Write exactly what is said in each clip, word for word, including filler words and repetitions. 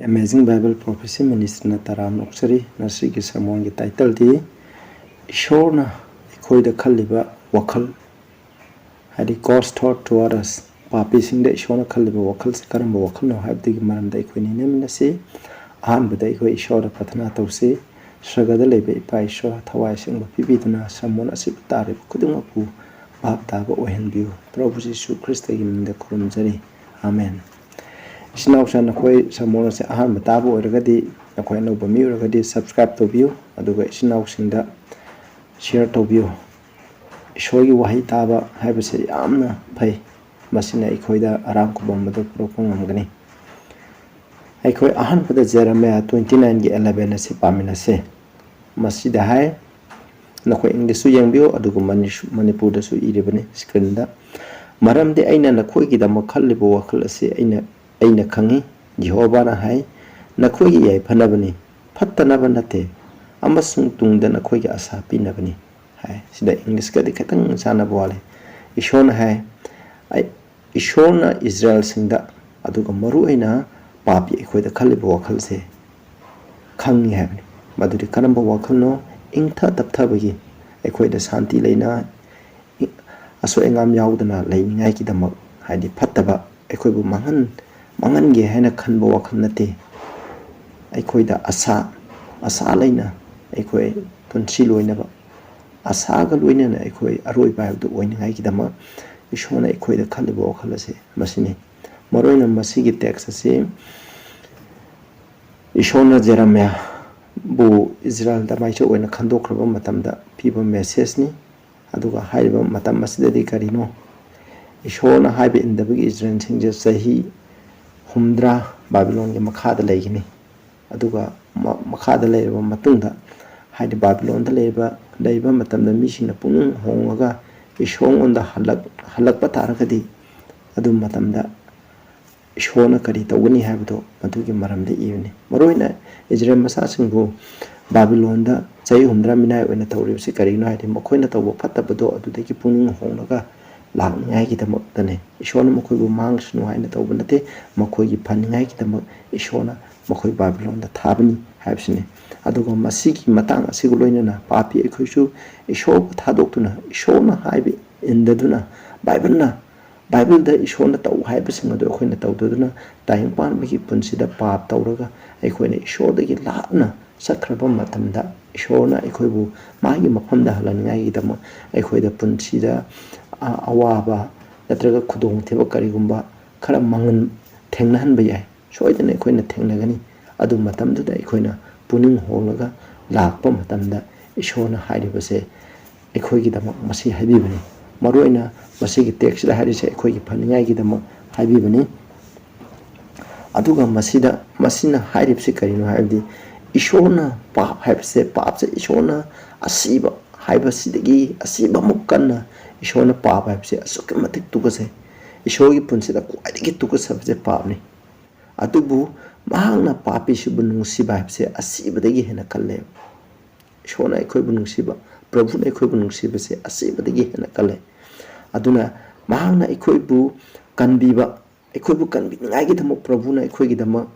Amazing Bible Prophecy Ministryꯅ ꯇꯔꯥꯝꯅ ꯑꯣꯛꯆꯔꯤ꯫ ꯉꯁꯤꯒꯤ ꯁꯔꯃꯣꯟꯒꯤ ꯇꯥꯏꯇꯜꯗꯤ ꯏꯁꯣꯔꯅ ꯑꯩꯈꯣꯏꯗ ꯈꯜꯂꯤꯕ ꯋꯥꯈꯜ, ꯍꯥꯏꯗꯤ God's thought toward us, ꯄꯥꯄꯤꯁꯤꯡꯗ ꯏꯁꯣꯔꯅ ꯈꯜꯂꯤꯕ ꯋꯥꯈꯜꯁꯦ ꯀꯔꯝꯕ ꯋꯥꯈꯜꯅꯣ ꯍꯥꯏꯕꯗꯨꯒꯤ ꯃꯔꯝꯗ ꯑꯩꯈꯣꯏ ꯅꯩꯅꯃꯤꯟꯅꯁꯤ꯫ ꯑꯍꯥꯟꯕꯗ ꯑꯩꯈꯣꯏ ꯏꯁꯣꯔꯗ ꯄ꯭ꯔꯊꯅꯥ ꯇꯧꯁꯤ꯫ ꯁ꯭ꯋꯔꯒꯗ ꯂꯩꯕ ꯏꯄꯥ ꯏꯁꯣꯔ, ꯊꯋꯥꯏ ꯑꯁꯦꯡꯕ ꯄꯤꯕꯤꯗꯨꯅ ꯁꯔꯃꯣꯟ ꯑꯁꯤꯕꯨ ꯇꯥꯔꯤꯕ ꯈꯨꯗꯤꯡꯃꯛꯄꯨ ꯚꯥꯞ ꯇꯥꯕ ꯑꯣꯏꯍꯟꯕꯤꯌꯨ꯫ ꯄ꯭ꯔꯚꯨ ꯖꯤꯁꯨ ꯈ꯭ꯔꯤꯁꯇꯒꯤ ꯃꯤꯡꯗ ꯈꯨꯔꯨꯝꯖꯔꯤ, ꯑꯥꯃꯦꯟ꯫ ꯏꯆꯤꯟ ꯏꯅꯥꯎꯁꯥ, ꯅꯈꯣꯏ ꯁꯔꯃꯣꯟ ꯑꯁꯤ ꯑꯍꯥꯟꯕ ꯇꯥꯕ ꯑꯣꯏꯔꯒꯗꯤ, ꯅꯈꯣꯏ ꯑꯅꯧꯕ ꯃꯤ ꯑꯣꯏꯔꯒꯗꯤ subscribe ꯇꯧꯕꯤꯌꯨ, ꯑꯗꯨꯒ ꯏꯆꯤꯟ ꯏꯅꯥꯎꯁꯤꯡꯗ share ꯇꯧꯕꯤꯌꯨ꯫ ꯏꯁꯣꯔꯒꯤ ꯋꯥꯍꯩ ꯇꯥꯕ ꯍꯥꯏꯕꯁꯦ ꯌꯥꯝꯅ ꯐꯩ꯫ ꯃꯁꯤꯅ ꯑꯩꯈꯣꯏꯗ ꯑꯔꯥꯝ ꯈꯨꯕꯝ ꯑꯗꯨ ꯄꯨꯔꯛꯄ ꯉꯝꯒꯅꯤ꯫ ꯑꯩꯈꯣꯏ ꯑꯍꯥꯟꯕꯗ ꯖꯦꯔꯦꯃꯤꯌꯥ twenty nineꯒꯤ eleven ꯑꯁꯤ ꯄꯥꯃꯤꯟꯅꯁꯦ꯫ ꯃꯁꯤꯗ ꯍꯥꯏ, ꯅꯈꯣꯏ Englishꯁꯨ ꯌꯦꯡꯕꯤꯌꯨ, ꯑꯗꯨꯒ ꯃꯅꯤꯁꯨ-, ꯃꯅꯤꯄꯨꯔꯗꯁꯨ ꯏꯔꯤꯕꯅꯤ screenꯗ꯫ "ꯃꯔꯝꯗꯤ ꯑꯩꯅ ꯅꯈꯣꯏꯒꯤꯗꯃꯛ ꯈꯜꯂꯤꯕ ꯋꯥꯈꯜ ꯑꯁꯤ ꯑꯩꯅ, ꯑꯩꯅ ꯈꯪꯏ", ꯖꯤꯍꯣꯕꯥꯅ ꯍꯥꯏ, "ꯅꯈꯣꯏꯒꯤ ꯌꯥꯏꯐꯅꯕꯅꯤ, ꯐꯠꯇꯅꯕ ꯅꯠꯇꯦ, ꯑꯃꯁꯨꯡ ꯇꯨꯡꯗ ꯅꯈꯣꯏꯒꯤ ꯑꯁꯥ ꯄꯤꯅꯕꯅꯤ" ꯍꯥꯏ꯫ ꯁꯤꯗ Englishꯀꯗꯤ ꯈꯤꯇꯪ ꯆꯥꯟꯅꯕ ꯋꯥꯠꯂꯦ꯫ ꯏꯁꯣꯔꯅ ꯍꯥꯏ, ꯑꯩ, ꯏꯁꯣꯔꯅ ꯏꯁꯔꯥꯌꯦꯜꯁꯤꯡꯗ, ꯑꯗꯨꯒ ꯃꯔꯨꯑꯣꯏꯅ ꯄꯥꯄꯤ ꯑꯩꯈꯣꯏꯗ ꯈꯜꯂꯤꯕ ꯋꯥꯈꯜꯁꯦ ꯈꯪꯉꯤ ꯍꯥꯏꯕꯅꯤ꯫ ꯃꯗꯨꯗꯤ ꯀꯔꯝꯕ ꯋꯥꯈꯜꯅꯣ? ꯏꯪꯊ ꯇꯞꯊꯕꯒꯤ, ꯑꯩꯈꯣꯏꯗ ꯁꯥꯟꯇꯤ ꯂꯩꯅ, ꯑꯁꯣꯏ ꯑꯉꯥꯝ ꯌꯥꯎꯗꯅ ꯂꯩꯅꯤꯡꯉꯥꯏꯒꯤꯗꯃꯛ, ꯍꯥꯏꯗꯤ ꯐꯠꯇꯕ ꯑꯩꯈꯣꯏꯕꯨ ꯃꯥꯡꯍꯟ-, ꯃꯥꯡꯍꯟꯒꯦ ꯍꯥꯏꯅ ꯈꯟꯕ ꯋꯥꯈꯜ ꯅꯠꯇꯦ꯫ ꯑꯩꯈꯣꯏꯗ ꯑꯁꯥ, ꯑꯁꯥ ꯂꯩꯅ ꯑꯩꯈꯣꯏ ꯄꯨꯟꯁꯤ ꯂꯣꯏꯅꯕ, ꯑꯁꯥꯒ ꯂꯣꯏꯅꯅ ꯑꯩꯈꯣꯏ ꯑꯔꯣꯏꯕ ꯍꯥꯏꯕꯗꯨ ꯑꯣꯏꯅꯤꯡꯉꯥꯏꯒꯤꯗꯃꯛ ꯏꯁꯣꯔꯅ ꯑꯩꯈꯣꯏꯗ ꯈꯜꯂꯤꯕ ꯋꯥꯈꯜ ꯑꯁꯦ ꯃꯁꯤꯅꯤ꯫ ꯃꯔꯨꯑꯣꯏꯅ ꯃꯁꯤꯒꯤ text ꯑꯁꯤ ꯏꯁꯣꯔꯅ ꯖꯦꯔꯦꯃꯤꯌꯥꯕꯨ ꯏꯁꯔꯥꯌꯦꯜꯗ ꯃꯥꯏꯆꯠ ꯑꯣꯏꯅ ꯈꯟꯗꯣꯛꯈ꯭ꯔꯕ ꯃꯇꯝꯗ ꯄꯤꯕ messageꯅꯤ꯫ ꯑꯗꯨꯒ ꯍꯥꯏꯔꯤꯕ ꯃꯇꯝ ꯑꯁꯤꯗꯗꯤ ꯀꯔꯤꯅꯣ? ꯏꯁꯣꯔꯅ ꯍꯥꯏꯕ ꯏꯟꯗꯕꯒꯤ ꯏꯁꯔꯥꯌꯦꯜꯁꯤꯡꯁꯦ ꯆꯍꯤ ꯍꯨꯝꯗ꯭ꯔꯥ ꯕꯥꯕꯤꯂꯣꯟꯒꯤ ꯃꯈꯥꯗ ꯂꯩꯒꯅꯤ꯫ ꯑꯗꯨꯒ ꯃ-, ꯃꯈꯥꯗ ꯂꯩꯔꯕ ꯃꯇꯨꯡꯗ, ꯍꯥꯏꯗꯤ ꯕꯥꯕꯤꯂꯣꯟꯗ ꯂꯩꯔꯤꯕ, ꯂꯩꯕ ꯃꯇꯝꯗ ꯃꯤꯁꯤꯡꯅ ꯄꯨꯛꯅꯤꯡ ꯍꯣꯡꯂꯒ ꯏꯁꯣꯔꯉꯣꯟꯗ ꯍꯜꯂꯛ-, ꯍꯜꯂꯛꯄ ꯇꯥꯔꯒꯗꯤ, ꯑꯗꯨ ꯃꯇꯝꯗ ꯏꯁꯣꯔꯅ ꯀꯔꯤ ꯇꯧꯒꯅꯤ ꯍꯥꯏꯕꯗꯣ ꯃꯗꯨꯒꯤ ꯃꯔꯝꯗ ꯏꯕꯅꯤ꯫ ꯃꯔꯨꯑꯣꯏꯅ ꯏꯁꯔꯥꯌꯦꯜ ꯃꯆꯥꯁꯤꯡꯕꯨ ꯕꯥꯕꯤꯂꯣꯟꯗ ꯆꯍꯤ ꯍꯨꯝꯗ꯭ꯔꯥ ꯃꯤꯅꯥꯏ ꯑꯣꯏꯅ ꯇꯧꯔꯤꯕꯁꯤ ꯀꯔꯤꯒꯤꯅꯣ ꯍꯥꯏꯗꯤ, ꯃꯈꯣꯏꯅ ꯇꯧꯕ ꯐꯠꯇꯕꯗꯣ ꯑꯗꯨꯗꯒꯤ ꯄꯨꯛꯅꯤꯡ ꯍꯣꯡꯂꯒ ꯂꯥꯛꯅꯤꯡꯉꯥꯏꯒꯤꯗꯃꯛꯇꯅꯤ꯫ ꯏꯁꯣꯔꯅ ꯃꯈꯣꯏꯕꯨ ꯃꯥꯡꯁꯅꯨ ꯍꯥꯏꯅ ꯇꯧꯕ ꯅꯠꯇꯦ, ꯃꯈꯣꯏꯒꯤ ꯐꯅꯤꯡꯉꯥꯏꯒꯤꯗꯃꯛ ꯏꯁꯣꯔꯅ ꯃꯈꯣꯏ ꯕꯥꯕꯤꯂꯣꯟꯗ ꯊꯥꯕꯅꯤ ꯍꯥꯏꯕꯁꯤꯅꯤ꯫ ꯑꯗꯨꯒ ꯃꯁꯤꯒꯤ ꯃꯇꯥꯡ ꯑꯁꯤꯒ ꯂꯣꯏꯅꯅ ꯄꯥꯄꯤ ꯑꯩꯈꯣꯏꯁꯨ ꯏꯁꯣꯔꯕꯨ ꯊꯥꯗꯣꯛꯇꯨꯅ, ꯏꯁꯣꯔꯅ ꯍꯥꯏꯕ ꯏꯟꯗꯗꯨꯅ, ꯕꯥꯏꯕꯜꯅ, ꯕꯥꯏꯕꯜꯗ ꯏꯁꯣꯔꯅ ꯇꯧ ꯍꯥꯏꯕꯁꯤꯡ ꯑꯗꯨ ꯑꯩꯈꯣꯏꯅ ꯇꯧꯗꯗꯨꯅ, ꯇꯥꯏꯕꯪ ꯄꯥꯟꯕꯒꯤ ꯄꯨꯟꯁꯤꯗ ꯄꯥꯞ ꯇꯧꯔꯒ ꯑꯩꯈꯣꯏꯅ ꯏꯁꯣꯔꯗꯒꯤ ꯂꯥꯞꯅ ꯆꯠꯈ꯭ꯔꯕ ꯃꯇꯝꯗ, ꯏꯁꯣꯔꯅ ꯑꯩꯈꯣꯏꯕꯨ ꯃꯥꯒꯤ ꯃꯐꯝꯗ ꯍꯜꯍꯟꯅꯤꯡꯉꯥꯏꯒꯤꯗꯃꯛ ꯑꯩꯈꯣꯏꯗ ꯄꯨꯟꯁꯤꯗ, ꯑ, ꯑꯋꯥꯕ ꯅꯠꯇ꯭ꯔꯒ ꯈꯨꯗꯣꯡꯊꯤꯕ ꯀꯔꯤꯒꯨꯝꯕ ꯈꯔ ꯃꯉꯟ ꯊꯦꯡꯅꯍꯟꯕ ꯌꯥꯏ꯫ ꯁꯣꯏꯗꯅ ꯑꯩꯈꯣꯏꯅ ꯊꯦꯡꯅꯒꯅꯤ꯫ ꯑꯗꯨ ꯃꯇꯝꯗꯨꯗ ꯑꯩꯈꯣꯏꯅ ꯄꯨꯛꯅꯤꯡ ꯍꯣꯡꯂꯒ ꯂꯥꯛꯄ ꯃꯇꯝꯗ, ꯏꯁꯣꯔꯅ ꯍꯥꯏꯔꯤꯕꯁꯦ ꯑꯩꯈꯣꯏꯒꯤꯗꯃꯛ ꯃꯁꯤ ꯍꯥꯏꯕꯤꯕꯅꯤ꯫ ꯃꯔꯨꯑꯣꯏꯅ ꯃꯁꯤꯒꯤ ꯇꯦꯛꯁꯁꯤꯗ ꯍꯥꯏꯔꯤꯁꯦ ꯑꯩꯈꯣꯏꯒꯤ ꯐꯅꯤꯡꯉꯥꯏꯒꯤꯗꯃꯛ ꯍꯥꯏꯕꯤꯕꯅꯤ꯫ ꯑꯗꯨꯒ ꯃꯁꯤꯗ, ꯃꯁꯤꯅ ꯍꯥꯏꯔꯤꯕꯁꯤ ꯀꯔꯤꯅꯣ ꯍꯥꯏꯕꯗꯤ, ꯏꯁꯣꯔꯅ ꯄꯥꯞ ꯍꯥꯏꯕꯁꯦ, ꯄꯥꯞꯁꯦ ꯏꯁꯣꯔꯅ ꯑꯁꯤꯕ ꯍꯥꯏꯕꯁꯤꯗꯒꯤ, ꯑꯁꯤꯕꯃꯨꯛ ꯀꯟꯅ ꯏꯁꯣꯔꯅ ꯄꯥꯞ ꯍꯥꯏꯕꯁꯦ ꯑꯁꯨꯛꯀꯤ ꯃꯇꯤꯛ ꯇꯨꯀꯠꯆꯩ꯫ ꯏꯁꯣꯔꯒꯤ ꯄꯨꯟꯁꯤꯗ ꯈ꯭ꯋꯥꯏꯗꯒꯤ ꯇꯨꯀꯠꯆꯕꯁꯦ ꯄꯥꯞꯅꯤ꯫ ꯑꯗꯨꯕꯨ ꯃꯍꯥꯛꯅ ꯄꯥꯄꯤꯁꯤꯕꯨ ꯅꯨꯡꯁꯤꯕ ꯍꯥꯏꯕꯁꯦ ꯑꯁꯤꯕꯗꯒꯤ ꯍꯦꯟꯅ ꯀꯜꯂꯦꯕ꯫ ꯏꯁꯣꯔꯅ ꯑꯩꯈꯣꯏꯕꯨ ꯅꯨꯡꯁꯤꯕ, ꯄ꯭ꯔꯚꯨꯅ ꯑꯩꯈꯣꯏꯕꯨ ꯅꯨꯡꯁꯤꯕꯁꯦ ꯑꯁꯤꯕꯗꯒꯤ ꯍꯦꯟꯅ ꯀꯜꯂꯦ꯫ ꯑꯗꯨꯅ ꯃꯍꯥꯛꯅ ꯑꯩꯈꯣꯏꯕꯨ ꯀꯟꯕꯤꯕ, ꯑꯩꯈꯣꯏꯕꯨ ꯀꯟꯕꯤꯅꯤꯡꯉꯥꯏꯒꯤꯗꯃꯛ ꯄ꯭ꯔꯚꯨꯅ ꯑꯩꯈꯣꯏꯒꯤꯗꯃꯛ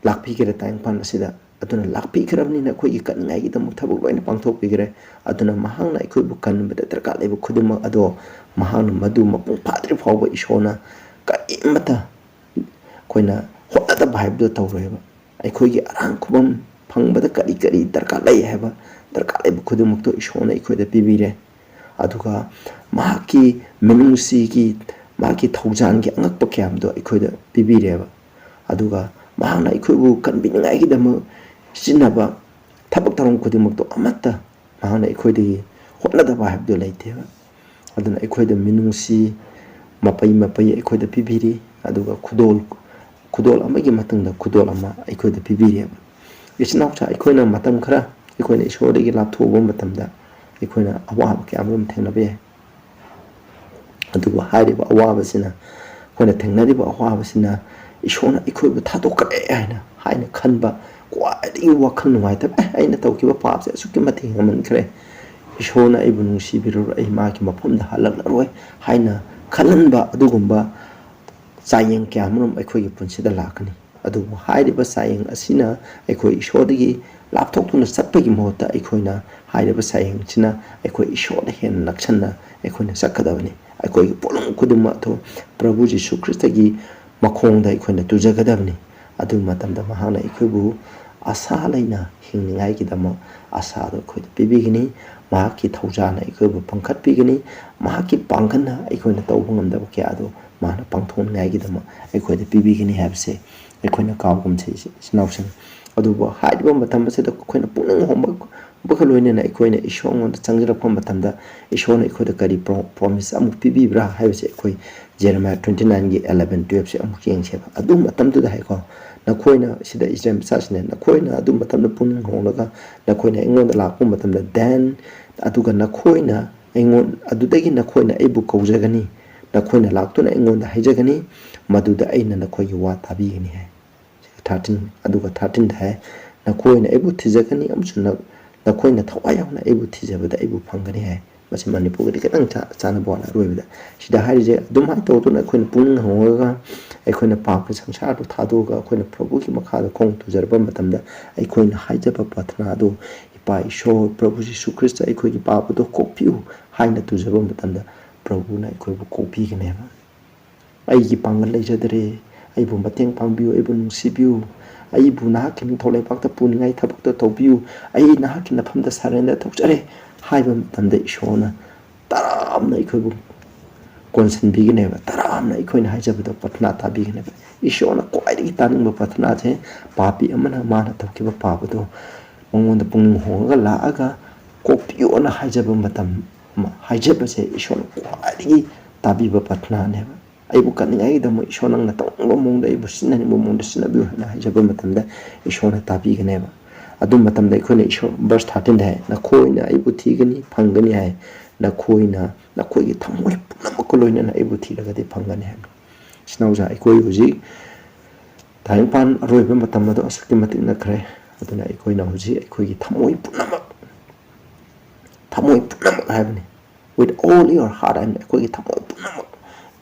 ꯂꯥꯛꯄꯤꯈ꯭ꯔꯦ ꯇꯥꯏꯕꯪꯄꯥꯟ ꯑꯁꯤꯗ꯫ ꯑꯗꯨꯅ ꯂꯥꯛꯄꯤꯈ꯭ꯔꯕꯅꯤꯅ ꯑꯩꯈꯣꯏꯒꯤ ꯀꯟꯅꯤꯡꯉꯥꯏꯒꯤꯗꯃꯛ ꯊꯕꯛ ꯂꯣꯏꯅ ꯄꯥꯡꯊꯣꯛꯄꯤꯈ꯭ꯔꯦ꯫ ꯑꯗꯨꯅ ꯃꯍꯥꯛꯅ ꯑꯩꯈꯣꯏꯕꯨ ꯀꯟꯕꯗ ꯗꯔꯀꯥꯔ ꯂꯩꯕ ꯈꯨꯗꯤꯡꯃꯛ ꯑꯗꯣ ꯃꯍꯥꯛꯅ ꯃꯗꯨ ꯃꯄꯨꯡ ꯐꯥꯗ꯭ꯔꯤ ꯐꯥꯎꯕ ꯏꯁꯣꯔꯅ ꯀꯔꯤꯃꯠꯇ ꯑꯩꯈꯣꯏꯅ ꯍꯣꯠꯅꯗꯕ ꯍꯥꯏꯕꯗꯨ ꯇꯧꯔꯣꯏꯕ꯫ ꯑꯩꯈꯣꯏꯒꯤ ꯑꯔꯥꯡ ꯈꯨꯕꯝ ꯐꯪꯕꯗ ꯀꯔꯤ ꯀꯔꯤ ꯗꯔꯀꯥꯔ ꯂꯩ ꯍꯥꯏꯕ ꯗꯔꯀꯥꯔ ꯂꯩꯕ ꯈꯨꯗꯤꯡꯃꯛꯇꯣ ꯏꯁꯣꯔꯅ ꯑꯩꯈꯣꯏꯗ ꯄꯤꯕꯤꯔꯦ꯫ ꯑꯗꯨꯒ ꯃꯍꯥꯛꯀꯤ ꯃꯤꯅꯨꯡꯁꯤꯒꯤ, ꯃꯍꯥꯛꯀꯤ ꯊꯧꯖꯥꯜꯒꯤ ꯑꯉꯛꯄ ꯀꯌꯥꯝꯗꯣ ꯑꯩꯈꯣꯏꯗ ꯄꯤꯕꯤꯔꯦꯕ꯫ ꯑꯗꯨꯒ ꯃꯍꯥꯛꯅ ꯑꯩꯈꯣꯏꯕꯨ ꯀꯟꯕꯤꯅꯤꯡꯉꯥꯏꯒꯤꯗꯃꯛ ꯁꯤꯖꯤꯟꯅꯕ ꯊꯕꯛ ꯊꯧꯔꯝ ꯈꯨꯗꯤꯡꯃꯛꯇꯣ ꯑꯃꯠꯇ ꯃꯍꯥꯛꯅ ꯑꯩꯈꯣꯏꯗꯒꯤ ꯍꯣꯠꯅꯗꯕ ꯍꯥꯏꯕꯗꯨ ꯂꯩꯇꯦꯕ꯫ ꯑꯗꯨꯅ ꯑꯩꯈꯣꯏꯗ ꯃꯤꯅꯨꯡꯁꯤ ꯃꯄꯩ ꯃꯄꯩ ꯑꯩꯈꯣꯏꯗ ꯄꯤꯕꯤꯔꯤ, ꯑꯗꯨꯒ ꯈꯨꯗꯣꯜ, ꯈꯨꯗꯣꯜ ꯑꯃꯒꯤ ꯃꯇꯨꯡꯗ ꯈꯨꯗꯣꯜ ꯑꯃ ꯑꯩꯈꯣꯏꯗ ꯄꯤꯕꯤꯔꯦꯕ꯫ ꯏꯆꯤꯟ ꯏꯅꯥꯎꯁꯥ, ꯑꯩꯈꯣꯏꯅ ꯃꯇꯝ ꯈꯔ ꯑꯩꯈꯣꯏꯅ ꯏꯁꯣꯔꯗꯒꯤ ꯂꯥꯞꯊꯣꯛꯎꯕ ꯃꯇꯝꯗ ꯑꯩꯈꯣꯏꯅ ꯑꯋꯥꯕ ꯀꯌꯥ ꯑꯃꯔꯣꯝ ꯊꯦꯡꯅꯕ ꯌꯥꯏ꯫ ꯑꯗꯨꯕꯨ ꯍꯥꯏꯔꯤꯕ ꯑꯋꯥꯕꯁꯤꯅ, ꯑꯩꯈꯣꯏꯅ ꯊꯦꯡꯅꯔꯤꯕ ꯑꯋꯥꯕꯁꯤꯅ ꯏꯁꯣꯔꯅ ꯑꯩꯈꯣꯏꯕꯨ ꯊꯥꯗꯣꯛꯈ꯭ꯔꯦ ꯍꯥꯏꯅ, ꯍꯥꯏꯅ ꯈꯟꯕ ꯈ꯭ꯋꯥꯏꯗꯒꯤ ꯋꯥꯈꯜ ꯅꯨꯡꯉꯥꯏꯇꯕ, "ꯑꯦ, ꯑꯩꯅ ꯇꯧꯈꯤꯕ ꯄꯥꯞꯁꯦ ꯑꯁꯨꯛꯀꯤ ꯃꯇꯤꯛ ꯍꯦꯟꯃꯟꯈ꯭ꯔꯦ, ꯏꯁꯣꯔꯅ ꯑꯩꯕꯨ ꯅꯨꯡꯁꯤꯕꯤꯔꯔꯣꯏ, ꯑꯩ ꯃꯥꯒꯤ ꯃꯐꯝꯗ ꯍꯜꯂꯛꯂꯔꯣꯏ" ꯍꯥꯏꯅ ꯈꯜꯍꯟꯕ ꯑꯗꯨꯒꯨꯝꯕ ꯆꯥꯡꯌꯦꯡ ꯀꯌꯥ ꯑꯃꯔꯣꯝ ꯑꯩꯈꯣꯏꯒꯤ ꯄꯨꯟꯁꯤꯗ ꯂꯥꯛꯀꯅꯤ꯫ ꯑꯗꯨꯕꯨ ꯍꯥꯏꯔꯤꯕ ꯆꯥꯌꯦꯡ ꯑꯁꯤꯅ ꯑꯩꯈꯣꯏ ꯏꯁꯣꯔꯗꯒꯤ ꯂꯥꯞꯊꯣꯛꯇꯨꯅ ꯆꯠꯄꯒꯤ ꯃꯍꯨꯠꯇ, ꯑꯩꯈꯣꯏꯅ ꯍꯥꯏꯔꯤꯕ ꯆꯥꯌꯦꯡꯁꯤꯅ ꯑꯩꯈꯣꯏ ꯏꯁꯣꯔꯗ ꯍꯦꯟꯅ ꯅꯛꯁꯟꯅ ꯑꯩꯈꯣꯏꯅ ꯆꯠꯀꯗꯕꯅꯤ꯫ ꯑꯩꯈꯣꯏꯒꯤ ꯄꯣꯠꯂꯨꯝ ꯈꯨꯗꯤꯡꯃꯛ ꯑꯗꯨ ꯄ꯭ꯔꯚꯨ ꯖꯤꯁꯨ ꯈ꯭ꯔꯤꯁꯇꯒꯤ ꯃꯈꯣꯡꯗ ꯑꯩꯈꯣꯏꯅ ꯇꯨꯖꯒꯗꯕꯅꯤ꯫ ꯑꯗꯨ ꯃꯇꯝꯗ ꯃꯍꯥꯛꯅ ꯑꯩꯈꯣꯏꯕꯨ ꯑꯁꯥ ꯂꯩꯅ ꯍꯤꯡꯅꯤꯡꯉꯥꯏꯒꯤꯗꯃꯛ ꯑꯁꯥꯗꯣ ꯑꯩꯈꯣꯏꯗ ꯄꯤꯕꯤꯒꯅꯤ꯫ ꯃꯍꯥꯛꯀꯤ ꯊꯧꯖꯥꯜꯅ ꯑꯩꯈꯣꯏꯕꯨ ꯄꯥꯡꯈꯠꯄꯤꯒꯅꯤ꯫ ꯃꯍꯥꯛꯀꯤ ꯄꯥꯡꯒꯜꯅ ꯑꯩꯈꯣꯏꯅ ꯇꯧꯕ ꯉꯝꯗꯕ ꯀꯌꯥ ꯑꯗꯨ ꯃꯥꯅ ꯄꯥꯡꯊꯣꯛꯅꯤꯡꯉꯥꯏꯒꯤꯗꯃꯛ ꯑꯩꯈꯣꯏꯗ ꯄꯤꯕꯤꯒꯅꯤ ꯍꯥꯏꯕꯁꯦ ꯑꯩꯈꯣꯏꯅ ꯀꯥꯎꯒꯨꯝꯁꯦ, ꯏꯆꯤꯟ ꯏꯅꯥꯎꯁꯤꯡ꯫ ꯑꯗꯨꯕꯨ ꯍꯥꯏꯔꯤꯕ ꯃꯇꯝ ꯑꯁꯤꯗ ꯑꯩꯈꯣꯏꯅ ꯄꯨꯛꯅꯤꯡ ꯍꯣꯡꯕꯒ ꯂꯣꯏꯅꯅ ꯑꯩꯈꯣꯏꯅ ꯏꯁꯣꯔꯉꯣꯟꯗ ꯆꯪꯁꯤꯜꯂꯛꯄ ꯃꯇꯝꯗ, ꯏꯁꯣꯔꯅ ꯑꯩꯈꯣꯏꯗ ꯀꯔꯤ ꯄ꯭ꯔꯣ-, ꯄ꯭ꯔꯣꯃꯤꯁ ꯑꯃꯨꯛ ꯄꯤꯕꯤꯕ꯭ꯔꯥ ꯍꯥꯏꯕꯁꯦ ꯑꯩꯈꯣꯏ ꯖꯦꯔꯦꯃꯤꯌꯥ twenty nineꯒꯤ eleven twelveꯁꯦ ꯑꯃꯨꯛ ꯌꯦꯡꯁꯦꯕ꯫ ꯑꯗꯨ ꯃꯇꯝꯗꯨꯗ ꯍꯥꯏꯀꯣ, "ꯅꯈꯣꯏꯅ", ꯁꯤꯗ ꯏꯁꯔꯥꯌꯦꯜ ꯃꯆꯥꯁꯤꯡꯅ, "ꯅꯈꯣꯏꯅ ꯑꯗꯨ ꯃꯇꯝꯗ ꯄꯨꯛꯅꯤꯡ ꯍꯣꯡꯂꯒ ꯅꯈꯣꯏꯅ ꯑꯩꯉꯣꯟꯗ ꯂꯥꯛꯄ ꯃꯇꯝꯗ, then, ꯑꯗꯨꯒ ꯅꯈꯣꯏꯅ ꯑꯩꯉꯣꯟ-, ꯑꯗꯨꯗꯒꯤ ꯅꯈꯣꯏꯅ ꯑꯩꯕꯨ ꯀꯧꯖꯒꯅꯤ, ꯅꯈꯣꯏꯅ ꯂꯥꯛꯇꯨꯅ ꯑꯩꯉꯣꯟꯗ ꯍꯥꯏꯖꯒꯅꯤ, ꯃꯗꯨꯗ ꯑꯩꯅ ꯅꯈꯣꯏꯒꯤ ꯋꯥ ꯇꯥꯕꯤꯒꯅꯤ" ꯍꯥꯏ꯫ ꯊꯥꯔꯇꯤꯟ, ꯑꯗꯨꯒ ꯊꯥꯔꯇꯤꯟꯗ ꯍꯥꯏ, "ꯅꯈꯣꯏꯅ ꯑꯩꯕꯨ ꯊꯤꯖꯒꯅꯤ ꯑꯃꯁꯨꯡ ꯅ-, ꯅꯈꯣꯏꯅ ꯊꯋꯥꯏ ꯌꯥꯎꯅ ꯑꯩꯕꯨ ꯊꯤꯖꯕꯗ ꯑꯩꯕꯨ ꯐꯪꯒꯅꯤ" ꯍꯥꯏ꯫ ꯃꯁꯤ ꯃꯅꯤꯄꯨꯔꯒꯗꯤ ꯈꯤꯇꯪ ꯆꯥ-, ꯆꯥꯟꯅꯕ ꯋꯥꯠꯂꯦ ꯑꯔꯣꯏꯕꯗ꯫ ꯁꯤꯗ ꯍꯥꯏꯔꯤꯁꯦ, ꯑꯗꯨꯃꯥꯏꯅ ꯇꯧꯗꯨꯅ ꯑꯩꯈꯣꯏꯅ ꯄꯨꯛꯅꯤꯡ ꯍꯣꯡꯉꯒ, ꯑꯩꯈꯣꯏꯅ ꯄꯥꯞꯀꯤ ꯁꯪꯁꯥꯔꯗꯨ ꯊꯥꯗꯣꯛꯑꯒ, ꯑꯩꯈꯣꯏꯅ ꯄ꯭ꯔꯚꯨꯒꯤ ꯃꯈꯥꯗ ꯈꯣꯡ ꯇꯨꯖꯔꯕ ꯃꯇꯝꯗ, ꯑꯩꯈꯣꯏꯅ ꯍꯥꯏꯖꯕ ꯄ꯭ꯔꯊꯅꯥ ꯑꯗꯨ, "ꯏꯄꯥ ꯏꯁꯣꯔ, ꯄ꯭ꯔꯚꯨ ꯖꯤꯁꯨ ꯈ꯭ꯔꯤꯁꯇ, ꯑꯩꯈꯣꯏꯒꯤ ꯄꯥꯞ ꯑꯗꯨ ꯀꯣꯛꯄꯤꯌꯨ" ꯍꯥꯏꯅ ꯇꯨꯖꯕ ꯃꯇꯝꯗ, ꯄ꯭ꯔꯚꯨꯅ ꯑꯩꯈꯣꯏꯕꯨ ꯀꯣꯛꯄꯤꯒꯅꯦꯕ꯫ "ꯑꯩꯒꯤ ꯄꯥꯡꯒꯜ ꯂꯩꯖꯗ꯭ꯔꯦ, ꯑꯩꯕꯨ ꯃꯇꯦꯡ ꯄꯥꯡꯕꯤꯌꯨ, ꯑꯩꯕꯨ ꯅꯨꯡꯁꯤꯕꯤꯌꯨ, ꯑꯩꯕꯨ ꯅꯍꯥꯛꯀꯤ ꯅꯤꯡꯊꯧ ꯂꯩꯕꯥꯛꯇ ꯄꯨꯅꯤꯡꯉꯥꯏ ꯊꯕꯛꯇ ꯇꯧꯕꯤꯌꯨ, ꯑꯩ ꯅꯍꯥꯛꯀꯤ ꯅꯐꯝꯗ surrender ꯇꯧꯖꯔꯦ" ꯍꯥꯏꯕ ꯃꯇꯝꯗ, ꯏꯁꯣꯔꯅ ꯇꯔꯥꯝꯅ ꯑꯩꯈꯣꯏꯕꯨ ꯀꯣꯟꯁꯤꯟꯕꯤꯒꯅꯦꯕ, ꯇꯔꯥꯝꯅ ꯑꯩꯈꯣꯏꯅ ꯍꯥꯏꯖꯕꯗꯣ ꯄ꯭ꯔꯊꯅꯥ ꯇꯥꯕꯤꯒꯅꯦꯕ꯫ ꯏꯁꯣꯔꯅ ꯈ꯭ꯋꯥꯏꯗꯒꯤ ꯇꯥꯅꯤꯡꯕ ꯄ꯭ꯔꯊꯅꯥꯁꯦ ꯄꯥꯄꯤ ꯑꯃꯅ ꯃꯥꯅ ꯇꯧꯈꯤꯕ ꯄꯥꯞ ꯑꯗꯣ ꯃꯉꯣꯟꯗ ꯄꯨꯛꯅꯤꯡ ꯍꯣꯡꯉꯒ ꯂꯥꯛꯑꯒ ꯀꯣꯛꯄꯤꯌꯣꯅ ꯍꯥꯏꯖꯕ ꯃꯇꯝ, ꯍꯥꯏꯖꯕꯁꯦ ꯏꯁꯣꯔꯅ ꯈ꯭ꯋꯥꯏꯗꯒꯤ ꯇꯥꯕꯤꯕ ꯄ꯭ꯔꯊꯅꯥꯅꯦꯕ꯫ "ꯑꯩꯕꯨ ꯀꯟꯅꯤꯡꯉꯥꯏꯒꯤꯗꯃꯛ ꯏꯁꯣꯔ ꯅꯪꯅ ꯇꯧꯅꯤꯡꯕ ꯃꯑꯣꯡꯗ, ꯑꯩꯕꯨ ꯁꯤꯖꯤꯟꯅꯅꯤꯡꯕ ꯃꯑꯣꯡꯗ ꯁꯤꯖꯤꯟꯅꯕꯤꯌꯨ" ꯍꯥꯏꯅ ꯍꯥꯏꯖꯕ ꯃꯇꯝꯗ ꯏꯁꯣꯔꯅ ꯇꯥꯕꯤꯒꯅꯦꯕ꯫ ꯑꯗꯨ ꯃꯇꯝꯗ ꯑꯩꯈꯣꯏꯅ ꯏꯁꯣꯔ, verse thirteenꯗ ꯍꯥꯏ, "ꯅꯈꯣꯏꯅ ꯑꯩꯕꯨ ꯊꯤꯒꯅꯤ, ꯐꯪꯒꯅꯤ" ꯍꯥꯏ꯫ "ꯅꯈꯣꯏꯅ ꯅꯈꯣꯏꯒꯤ ꯊꯃꯣꯏ ꯄꯨꯝꯅꯃꯛꯀ ꯂꯣꯏꯅꯅ ꯑꯩꯕꯨ ꯊꯤꯔꯒꯗꯤ ꯐꯪꯒꯅꯤ" ꯍꯥꯏꯕꯅꯤ꯫ ꯏꯆꯤꯟ ꯏꯅꯥꯎꯁꯥ, ꯑꯩꯈꯣꯏ ꯍꯧꯖꯤꯛ ꯇꯥꯏꯕꯪꯄꯥꯟ ꯑꯔꯣꯏꯕ ꯃꯇꯝ ꯑꯗꯣ ꯑꯁꯨꯛꯀꯤ ꯃꯇꯤꯛ ꯅꯛꯈ꯭ꯔꯦ꯫ ꯑꯗꯨꯅ ꯑꯩꯈꯣꯏꯅ ꯍꯧꯖꯤꯛ ꯑꯩꯈꯣꯏꯒꯤ ꯊꯃꯣꯏ ꯄꯨꯝꯅꯃꯛ, ꯊꯃꯣꯏ ꯄꯨꯝꯅꯃꯛ ꯍꯥꯏꯕꯅꯤ, "With all your heart" ꯍꯥꯏꯕꯅꯤ, ꯑꯩꯈꯣꯏꯒꯤ ꯊꯃꯣꯏ ꯄꯨꯝꯅꯃꯛ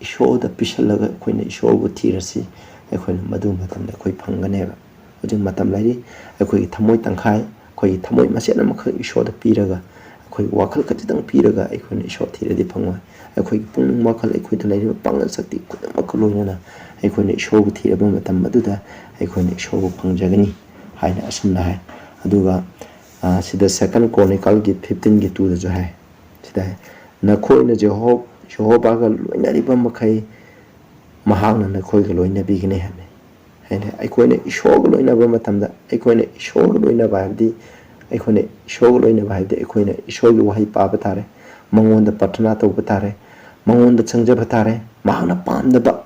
ꯏꯁꯣꯔꯗ ꯄꯤꯁꯜꯂꯒ ꯑꯩꯈꯣꯏꯅ ꯏꯁꯣꯔꯕꯨ ꯊꯤꯔꯁꯤ꯫ ꯑꯩꯈꯣꯏꯅ ꯃꯗꯨ ꯃꯇꯝꯗ ꯑꯩꯈꯣꯏ ꯐꯪꯒꯅꯦꯕ꯫ ꯍꯧꯖꯤꯛ ꯃꯇꯝ ꯂꯩꯔꯤ, ꯑꯩꯈꯣꯏꯒꯤ ꯊꯃꯣꯏ ꯇꯪꯈꯥꯏ, ꯑꯩꯈꯣꯏꯒꯤ ꯊꯃꯣꯏ ꯃꯆꯦꯠ ꯑꯃꯈꯛ ꯏꯁꯣꯔꯗ ꯄꯤꯔꯒ, ꯑꯩꯈꯣꯏꯒꯤ ꯋꯥꯈꯜ ꯈꯖꯤꯛꯇꯪ ꯄꯤꯔꯒ ꯑꯩꯈꯣꯏꯅ ꯏꯁꯣꯔ ꯊꯤꯔꯗꯤ ꯐꯪꯉꯣꯏ꯫ ꯑꯩꯈꯣꯏꯒꯤ ꯄꯨꯛꯅꯤꯡ ꯋꯥꯈꯜ, ꯑꯩꯈꯣꯏꯗ ꯂꯩꯔꯤꯕ ꯄꯥꯡꯒꯜ ꯁꯛꯇꯤ ꯈꯨꯗꯤꯡꯃꯛꯀ ꯂꯣꯏꯅꯅ ꯑꯩꯈꯣꯏꯅ ꯏꯁꯣꯔꯕꯨ ꯊꯤꯔꯕ ꯃꯇꯝ ꯑꯗꯨꯗ ꯑꯩꯈꯣꯏꯅ ꯏꯁꯣꯔꯕꯨ ꯐꯪꯖꯒꯅꯤ ꯍꯥꯏꯅ ꯑꯁꯨꯝꯅ ꯍꯥꯏ꯫ ꯑꯗꯨꯒ, ꯑ, ꯁꯤꯗ Second Chronicleꯒꯤ fifteenꯒꯤ twoꯗꯁꯨ ꯍꯥꯏ, ꯁꯤꯗ ꯍꯥꯏ, "ꯅꯈꯣꯏꯅ ꯖꯦꯍꯣ-, ꯖꯦꯍꯣꯚꯥꯒ ꯂꯣꯏꯅꯔꯤꯕ ꯃꯈꯩ ꯃꯍꯥꯛꯅ ꯅꯈꯣꯏꯒ ꯂꯣꯏꯅꯕꯤꯒꯅꯤ" ꯍꯥꯏꯕꯅꯤ꯫ ꯍꯥꯏꯗꯤ ꯑꯩꯈꯣꯏꯅ ꯏꯁꯣꯔꯒ ꯂꯣꯏꯅꯕ ꯃꯇꯝꯗ, ꯑꯩꯈꯣꯏꯅ ꯏꯁꯣꯔꯒ ꯂꯣꯏꯅꯕ ꯍꯥꯏꯕꯗꯤ, ꯑꯩꯈꯣꯏꯅ ꯏꯁꯣꯔꯒ ꯂꯣꯏꯅꯕ ꯍꯥꯏꯕꯗꯤ ꯑꯩꯈꯣꯏꯅ ꯏꯁꯣꯔꯒꯤ ꯋꯥꯍꯩ ꯄꯥꯕ ꯇꯥꯔꯦ, ꯃꯉꯣꯟꯗ ꯄ꯭ꯔꯊꯅꯥ ꯇꯧꯕ ꯇꯥꯔꯦ, ꯃꯉꯣꯟꯗ ꯆꯪꯖꯕ ꯇꯥꯔꯦ, ꯃꯍꯥꯛꯅ ꯄꯥꯝꯗꯕ,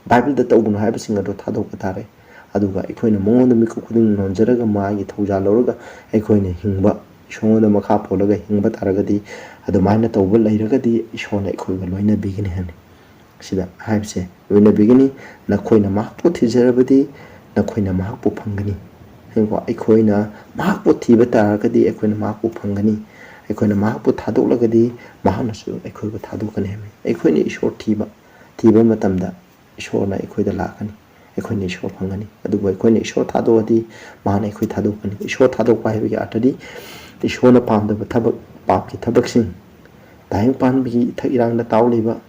ꯕꯥꯏꯕꯜꯗ ꯇꯧꯒꯅꯨ ꯍꯥꯏꯕꯁꯤꯡ ꯑꯗꯨ ꯊꯥꯗꯣꯛꯄ ꯇꯥꯔꯦ꯫ ꯑꯗꯨꯒ ꯑꯩꯈꯣꯏꯅ ꯃꯉꯣꯟꯗ ꯃꯤꯀꯨꯞ ꯈꯨꯗꯤꯡ ꯅꯣꯟꯖꯔꯒ, ꯃꯥꯒꯤ ꯊꯧꯖꯥꯜ ꯂꯧꯔꯒ ꯑꯩꯈꯣꯏꯅ ꯍꯤꯡꯕ, ꯏꯁꯣꯔꯉꯣꯟꯗ ꯃꯈꯥ ꯄꯣꯜꯂꯒ ꯍꯤꯡꯕ ꯇꯥꯔꯒꯗꯤ, ꯑꯗꯨꯃꯥꯏꯅ ꯇꯧꯕ ꯂꯩꯔꯒꯗꯤ ꯏꯁꯣꯔꯅ ꯑꯩꯈꯣꯏꯒ ꯂꯣꯏꯅꯕꯤꯒꯅꯤ ꯍꯥꯏꯅꯤ꯫ ꯁꯤꯗ ꯍꯥꯏꯕꯁꯦ, ꯂꯣꯏꯅꯕꯤꯒꯅꯤ꯫ "ꯅꯈꯣꯏꯅ ꯃꯍꯥꯛꯄꯨ ꯊꯤꯖꯔꯕꯗꯤ ꯅꯈꯣꯏꯅ ꯃꯍꯥꯛꯄꯨ ꯐꯪꯒꯅꯤ"꯫ ꯍꯥꯏꯀꯣ? ꯑꯩꯈꯣꯏꯅ ꯃꯍꯥꯛꯄꯨ ꯊꯤꯕ ꯇꯥꯔꯒꯗꯤ ꯑꯩꯈꯣꯏꯅ ꯃꯍꯥꯛꯄꯨ ꯐꯪꯒꯅꯤ꯫ ꯑꯩꯈꯣꯏꯅ ꯃꯍꯥꯛꯄꯨ ꯊꯥꯗꯣꯛꯂꯒꯗꯤ ꯃꯍꯥꯛꯅꯁꯨ ꯑꯩꯈꯣꯏꯕꯨ ꯊꯥꯗꯣꯛꯀꯅꯤ ꯍꯥꯏꯕꯅꯤ꯫ ꯑꯩꯈꯣꯏꯅ ꯏꯁꯣꯔ ꯊꯤꯕ, ꯊꯤꯕ ꯃꯇꯝꯗ ꯏꯁꯣꯔꯅ ꯑꯩꯈꯣꯏꯗ ꯂꯥꯛꯀꯅꯤ, ꯑꯩꯈꯣꯏꯅ ꯏꯁꯣꯔ ꯐꯪꯒꯅꯤ꯫ ꯑꯗꯨꯕꯨ ꯑꯩꯈꯣꯏꯅ ꯏꯁꯣꯔ ꯊꯥꯗꯣꯛꯑꯗꯤ ꯃꯍꯥꯛꯅ ꯑꯩꯈꯣꯏ ꯊꯥꯗꯣꯛꯀꯅꯤ꯫ ꯏꯁꯣꯔ ꯊꯥꯗꯣꯛꯄ ꯍꯥꯏꯕꯒꯤ ꯑꯥꯔꯊꯗꯤ ꯏꯁꯣꯔꯅ ꯄꯥꯝꯗꯕ ꯊꯕꯛ, ꯄꯥꯞꯀꯤ ꯊꯕꯛꯁꯤꯡ, ꯇꯥꯏꯕꯪ ꯄꯥꯟꯕꯒꯤ ꯏꯊꯛ ꯏꯔꯥꯡꯗ ꯇꯥꯎ ꯂꯩꯕ,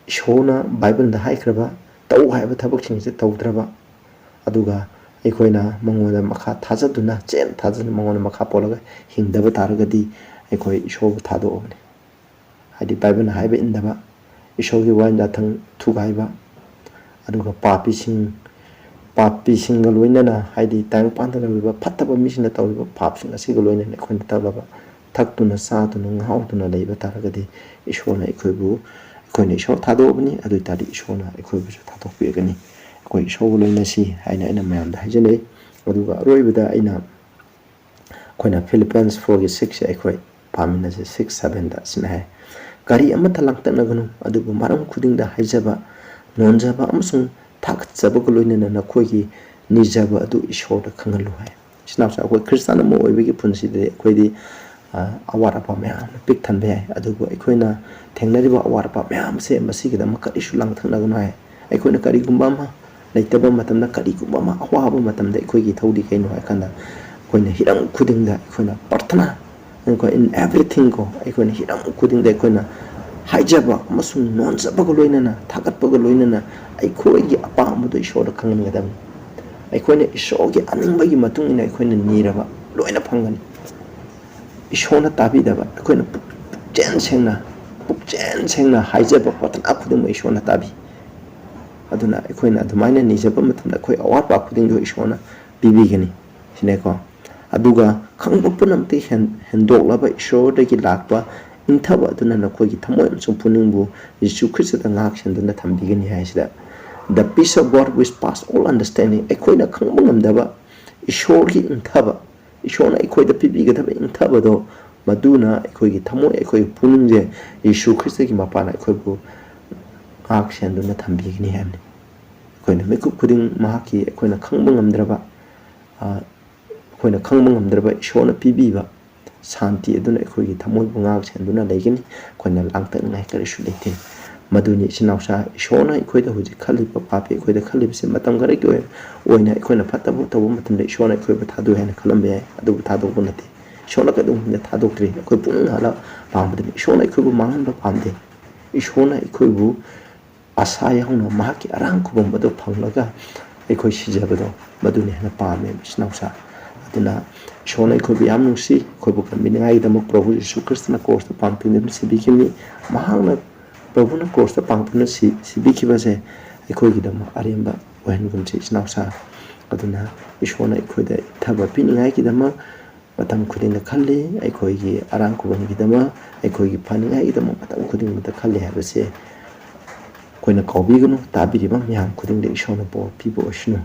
ꯏꯁꯣꯔꯅ ꯕꯥꯏꯕꯜꯗ ꯍꯥꯏꯈ꯭ꯔꯕ ꯇꯧ ꯍꯥꯏꯕ ꯊꯕꯛꯁꯤꯡꯁꯦ ꯇꯧꯗ꯭ꯔꯕ, ꯑꯗꯨꯒ ꯑꯩꯈꯣꯏꯅ ꯃꯉꯣꯟꯗ ꯃꯈꯥ ꯊꯥꯖꯗꯨꯅ, ꯆꯦꯠꯅ ꯊꯥꯖꯗꯨꯅ ꯃꯉꯣꯟꯗ ꯃꯈꯥ ꯄꯣꯜꯂꯒ ꯍꯤꯡꯗꯕ ꯇꯥꯔꯒꯗꯤ ꯑꯩꯈꯣꯏ ꯏꯁꯣꯔꯕꯨ ꯊꯥꯗꯣꯛꯑꯕꯅꯤ꯫ ꯍꯥꯏꯗꯤ ꯕꯥꯏꯕꯜꯅ ꯍꯥꯏꯕ ꯏꯟꯗꯕ, ꯏꯁꯣꯔꯒꯤ ꯋꯥ ꯌꯥꯊꯪ ꯊꯨꯒꯥꯏꯕ, ꯑꯗꯨꯒ ꯄꯥꯄꯤꯁꯤꯡ, ꯄꯥꯄꯤꯁꯤꯡꯒ ꯂꯣꯏꯅꯅ, ꯍꯥꯏꯗꯤ ꯇꯥꯏꯕꯪꯄꯥꯟꯗ ꯂꯩꯔꯤꯕ ꯐꯠꯇꯕ ꯃꯤꯁꯤꯡꯅ ꯇꯧꯔꯤꯕ ꯄꯥꯞꯁꯤꯡ ꯑꯁꯤꯒ ꯂꯣꯏꯅꯅ ꯑꯩꯈꯣꯏꯅ ꯊꯛꯂꯕ, ꯊꯛꯇꯨꯅ ꯆꯥꯗꯨꯅ ꯉꯥꯎꯗꯨꯅ ꯂꯩꯕ ꯇꯥꯔꯒꯗꯤ ꯏꯁꯣꯔꯅ ꯑꯩꯈꯣꯏꯕꯨ, ꯑꯩꯈꯣꯏꯅ ꯏꯁꯣꯔ ꯊꯥꯗꯣꯛꯑꯕꯅꯤ, ꯑꯗꯨ ꯑꯣꯏ ꯇꯥꯔꯗꯤ ꯏꯁꯣꯔꯅ ꯑꯩꯈꯣꯏꯕꯨꯁꯨ ꯊꯥꯗꯣꯛꯄꯤꯔꯒꯅꯤ꯫ ꯑꯩꯈꯣꯏ ꯏꯁꯣꯔꯒ ꯂꯣꯏꯅꯁꯤ ꯍꯥꯏꯅ ꯑꯩꯅ ꯃꯌꯥꯝꯗ ꯍꯥꯏꯖꯅꯩ꯫ ꯑꯗꯨꯒ ꯑꯔꯣꯏꯕꯗ ꯑꯩꯅ, ꯑꯩꯈꯣꯏꯅ Philippians fourꯒꯤ sixꯁꯦ ꯑꯩꯈꯣꯏ ꯄꯥꯃꯤꯟꯅꯁꯦ, six sevenꯗ ꯑꯁꯤꯅ ꯍꯥꯏ, "ꯀꯔꯤ ꯑꯃꯠꯇ ꯂꯥꯡꯇꯛꯅꯒꯅꯨ, ꯑꯗꯨꯕꯨ ꯃꯔꯝ ꯈꯨꯗꯤꯡꯗ ꯍꯥꯏꯖꯕ, ꯅꯣꯟꯖꯕ ꯑꯃꯁꯨꯡ ꯊꯥꯒꯠꯆꯕꯒ ꯂꯣꯏꯅꯅ ꯅꯈꯣꯏꯒꯤ ꯅꯤꯖꯕ ꯑꯗꯨ ꯏꯁꯣꯔꯗ ꯈꯪꯍꯜꯂꯨ" ꯍꯥꯏ꯫ ꯏꯆꯤꯟ ꯏꯅꯥꯎꯁꯦ, ꯑꯩꯈꯣꯏ ꯈ꯭ꯔꯤꯁꯇꯥꯟ ꯑꯃ ꯑꯣꯏꯕꯒꯤ ꯄꯨꯟꯁꯤꯗꯗꯤ ꯑꯩꯈꯣꯏꯗꯤ, ꯑ, ꯑꯋꯥꯠ ꯑꯄꯥ ꯃꯌꯥꯝꯅ ꯄꯤꯛ ꯊꯟꯕ ꯌꯥꯏ, ꯑꯗꯨꯕꯨ ꯑꯩꯈꯣꯏꯅ ꯊꯦꯡꯅꯔꯤꯕ ꯑꯋꯥꯠ ꯑꯄꯥ ꯃꯌꯥꯝꯁꯦ ꯃꯁꯤꯒꯤꯗꯃꯛ ꯀꯔꯤꯁꯨ ꯂꯥꯡꯇꯛꯅꯒꯅꯨ ꯍꯥꯏ꯫ ꯑꯩꯈꯣꯏꯅ ꯀꯔꯤꯒꯨꯝꯕ ꯑꯃ ꯂꯩꯇꯕ ꯃꯇꯝꯗ, ꯀꯔꯤꯒꯨꯝꯕ ꯑꯃ ꯑꯋꯥꯕ ꯃꯇꯝꯗ ꯑꯩꯈꯣꯏꯒꯤ ꯏꯊꯧꯗꯤ ꯀꯩꯅꯣ ꯍꯥꯏ ꯀꯥꯟꯗ, ꯑꯩꯈꯣꯏꯅ ꯍꯤꯔꯝ ꯈꯨꯗꯤꯡꯗ ꯑꯩꯈꯣꯏꯅ ꯄ꯭ꯔꯊꯅꯥ, ꯑꯩꯈꯣꯏ in everything ꯀꯣ, ꯑꯩꯈꯣꯏꯅ ꯍꯤꯔꯝ ꯈꯨꯗꯤꯡꯗ ꯑꯩꯈꯣꯏꯅ ꯍꯥꯏꯖꯕ ꯑꯃꯁꯨꯡ ꯅꯣꯟꯖꯕꯒ ꯂꯣꯏꯅꯅ, ꯊꯥꯒꯠꯄꯒ ꯂꯣꯏꯅꯅ ꯑꯩꯈꯣꯏꯒꯤ ꯑꯄꯥꯝꯕꯗꯣ ꯏꯁꯣꯔꯗ ꯈꯪꯍꯟꯒꯗꯕꯅꯤ꯫ ꯑꯩꯈꯣꯏꯅ ꯏꯁꯣꯔꯒꯤ ꯑꯅꯤꯡꯕꯒꯤ ꯃꯇꯨꯡ ꯏꯟꯅ ꯑꯩꯈꯣꯏꯅ ꯅꯤꯔꯕ ꯂꯣꯏꯅ ꯐꯪꯒꯅꯤ꯫ ꯏꯁꯣꯔꯅ ꯇꯥꯕꯤꯗꯕ, ꯑꯩꯈꯣꯏꯅ ꯄꯨꯛ-, ꯄꯨꯛꯆꯦꯟ ꯁꯦꯡꯅ, ꯄꯨꯛꯆꯦꯟ ꯁꯦꯡꯅ ꯍꯥꯏꯖꯕ ꯄ꯭ꯔꯊꯅꯥ ꯈꯨꯗꯤꯡꯃꯛ ꯏꯁꯣꯔꯅ ꯇꯥꯕꯤ꯫ ꯑꯗꯨꯅ ꯑꯩꯈꯣꯏꯅ ꯑꯗꯨꯃꯥꯏꯅ ꯅꯤꯖꯕ ꯃꯇꯝꯗ ꯑꯩꯈꯣꯏ ꯑꯋꯥꯠ ꯑꯄꯥ ꯈꯨꯗꯤꯡꯗꯣ ꯏꯁꯣꯔꯅ ꯄꯤꯕꯤꯒꯅꯤ ꯁꯤꯅꯦꯀꯣ꯫ ꯑꯗꯨꯒ ꯈꯪꯕ ꯄꯨꯝꯅꯃꯛꯇꯒꯤ ꯍꯦꯟ-, ꯍꯦꯟꯗꯣꯛꯂꯕ ꯏꯁꯣꯔꯗꯒꯤ ꯂꯥꯛꯄ ꯏꯪꯊꯕ ꯑꯗꯨꯅ ꯅꯈꯣꯏꯒꯤ ꯊꯃꯣꯏ ꯑꯃꯁꯨꯡ ꯄꯨꯛꯅꯤꯡꯕꯨ ꯌꯤꯁꯨ ꯈ꯭ꯔꯤꯁꯇꯗ ꯉꯥꯛ ꯁꯦꯟꯗꯨꯅ ꯊꯝꯕꯤꯒꯅꯤ ꯍꯥꯏꯁꯤꯗ, "The peace of God which pass all understanding", ꯑꯩꯈꯣꯏꯅ ꯈꯪꯕ ꯉꯝꯗꯕ ꯏꯁꯣꯔꯒꯤ ꯏꯪꯊꯕ, ꯏꯁꯣꯔꯅ ꯑꯩꯈꯣꯏꯗ ꯄꯤꯕꯤꯒꯗꯕ ꯏꯪꯊꯕꯗꯣ, ꯃꯗꯨꯅ ꯑꯩꯈꯣꯏꯒꯤ ꯊꯃꯣꯏ, ꯑꯩꯈꯣꯏꯒꯤ ꯄꯨꯛꯅꯤꯡꯁꯦ ꯌꯤꯁꯨ ꯈ꯭ꯔꯤꯁꯇꯒꯤ ꯃꯄꯥꯟꯅ ꯑꯩꯈꯣꯏꯕꯨ ꯉꯥꯛ ꯁꯦꯟꯗꯨꯅ ꯊꯝꯕꯤꯒꯅꯤ ꯍꯥꯏꯕꯅꯤ꯫ ꯑꯩꯈꯣꯏꯅ ꯃꯤꯀꯨꯞ ꯈꯨꯗꯤꯡ ꯃꯍꯥꯛꯀꯤ ꯑꯩꯈꯣꯏꯅ ꯈꯪꯕ ꯉꯝꯗ꯭ꯔꯕ, ꯑ, ꯑꯩꯈꯣꯏꯅ ꯈꯪꯕ ꯉꯝꯗ꯭ꯔꯕ ꯏꯁꯣꯔꯅ ꯄꯤꯕꯤꯕ ꯁꯥꯟꯇꯤ ꯑꯗꯨꯅ ꯑꯩꯈꯣꯏꯒꯤ ꯊꯃꯣꯏꯕꯨ ꯉꯥꯛ ꯁꯦꯟꯗꯨꯅ ꯂꯩꯒꯅꯤ꯫ ꯑꯩꯈꯣꯏꯅ ꯂꯥꯡꯇꯛꯅꯤꯡꯉꯥꯏ ꯀꯔꯤꯁꯨ ꯂꯩꯇꯦ꯫ ꯃꯗꯨꯅꯤ ꯏꯆꯤꯟ ꯏꯅꯥꯎꯁꯥ, ꯏꯁꯣꯔꯅ ꯑꯩꯈꯣꯏꯗ ꯍꯧꯖꯤꯛ ꯈꯜꯂꯤꯕ ꯄꯥꯄꯤ ꯑꯩꯈꯣꯏꯗ ꯈꯜꯂꯤꯕꯁꯤ ꯃꯇꯝ ꯈꯔꯒꯤ ꯑꯣꯏ-, ꯑꯣꯏꯅ ꯑꯩꯈꯣꯏꯅ ꯐꯠꯇꯕ ꯇꯧꯕ ꯃꯇꯝꯗ ꯏꯁꯣꯔꯅ ꯑꯩꯈꯣꯏꯕꯨ ꯊꯥꯗꯣꯛꯑꯦ ꯍꯥꯏꯅ ꯈꯜꯂꯝꯕ ꯌꯥꯏ꯫ ꯑꯗꯨꯕꯨ ꯊꯥꯗꯣꯛꯄ ꯅꯠꯇꯦ꯫ ꯏꯁꯣꯔꯅ ꯀꯩꯗꯧꯉꯩꯗ ꯊꯥꯗꯣꯛꯇ꯭ꯔꯤ꯫ ꯑꯩꯈꯣꯏ ꯄꯨꯛꯅꯤꯡ ꯍꯜꯂ ꯄꯥꯝꯕꯗꯨꯅꯤ꯫ ꯏꯁꯣꯔꯅ ꯑꯩꯈꯣꯏꯕꯨ ꯃꯥꯡꯍꯟꯕ ꯄꯥꯝꯗꯦ꯫ ꯏꯁꯣꯔꯅ ꯑꯩꯈꯣꯏꯕꯨ ꯑꯁꯥ ꯌꯥꯎꯅ ꯃꯍꯥꯛꯀꯤ ꯑꯔꯥꯡ ꯈꯨꯕꯝ ꯑꯗꯨ ꯐꯪꯂꯒ ꯑꯩꯈꯣꯏ ꯁꯤꯖꯕꯗꯣ, ꯃꯗꯨꯅ ꯍꯦꯟꯅ ꯄꯥꯝꯃꯦ, ꯏꯆꯤꯟ ꯏꯅꯥꯎꯁꯥ꯫ ꯑꯗꯨꯅ ꯏꯁꯣꯔꯅ ꯑꯩꯈꯣꯏꯕꯨ ꯌꯥꯝ ꯅꯨꯡꯁꯤ, ꯑꯩꯈꯣꯏꯕꯨ ꯀꯟꯕꯤꯅꯤꯡꯉꯥꯏꯒꯤꯗꯃꯛ ꯄ꯭ꯔꯚꯨ ꯌꯤꯁꯨ ꯈ꯭ꯔꯤꯁꯇꯅ ꯀ꯭ꯔꯣꯁꯇ ꯄꯥꯟ ꯇꯤꯡꯗꯨꯅ ꯁꯤꯕꯤꯈꯤꯕꯅꯤ꯫ ꯃꯍꯥꯛꯅ, ꯄ꯭ꯔꯚꯨꯅ ꯀ꯭ꯔꯣꯁꯇ ꯄꯥꯟꯗꯨꯅ ꯁꯤ-, ꯁꯤꯕꯤꯈꯤꯕꯁꯦ ꯑꯩꯈꯣꯏꯒꯤꯗꯃꯛ ꯑꯔꯦꯝꯕ ꯑꯣꯏꯍꯟꯒꯨꯝꯁꯤ, ꯏꯆꯤꯟ ꯏꯅꯥꯎꯁꯥ꯫ ꯑꯗꯨꯅ ꯏꯁꯣꯔꯅ ꯑꯩꯈꯣꯏꯗ ꯏꯪꯊꯕ ꯄꯤꯅꯤꯡꯉꯥꯏꯒꯤꯗꯃꯛ ꯃꯇꯝ ꯈꯨꯗꯤꯡꯗ ꯈꯜꯂꯤ꯫ ꯑꯩꯈꯣꯏꯒꯤ ꯑꯔꯥꯡ ꯈꯨꯕꯝꯒꯤꯗꯃꯛ, ꯑꯩꯈꯣꯏꯒꯤ ꯐꯅꯤꯡꯉꯥꯏꯒꯤꯗꯃꯛ ꯃꯇꯝ ꯈꯨꯗꯤꯡꯃꯛꯇ ꯈꯜꯂꯤ ꯍꯥꯏꯕꯁꯦ ꯑꯩꯈꯣꯏꯅ ꯀꯥꯎꯕꯤꯒꯅꯨ꯫ ꯇꯥꯕꯤꯔꯤꯕ ꯃꯌꯥꯝ ꯈꯨꯗꯤꯡꯗ ꯏꯁꯣꯔꯅ ꯕꯣꯔ ꯄꯤꯕ ꯑꯣꯏꯁꯅꯨ꯫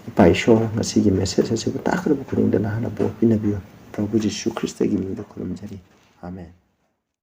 ꯏꯄꯥ ꯏꯁꯣꯔ, ꯉꯁꯤꯒꯤ ꯃꯦꯁꯦꯖ ꯑꯁꯤꯕꯨ ꯇꯥꯒꯗꯕ ꯈꯨꯗꯤꯡꯗ ꯅꯍꯥꯛꯅ ꯕꯣꯔ ꯄꯤꯅꯕꯤꯌꯨ꯫ ꯄ꯭ꯔꯚꯨ ꯖꯤꯁꯨ ꯈ꯭ꯔꯤꯁꯇꯒꯤ ꯃꯤꯡꯗ ꯈꯨꯔꯨꯝꯖꯔꯤ꯫ ꯑꯥꯃꯦꯟ꯫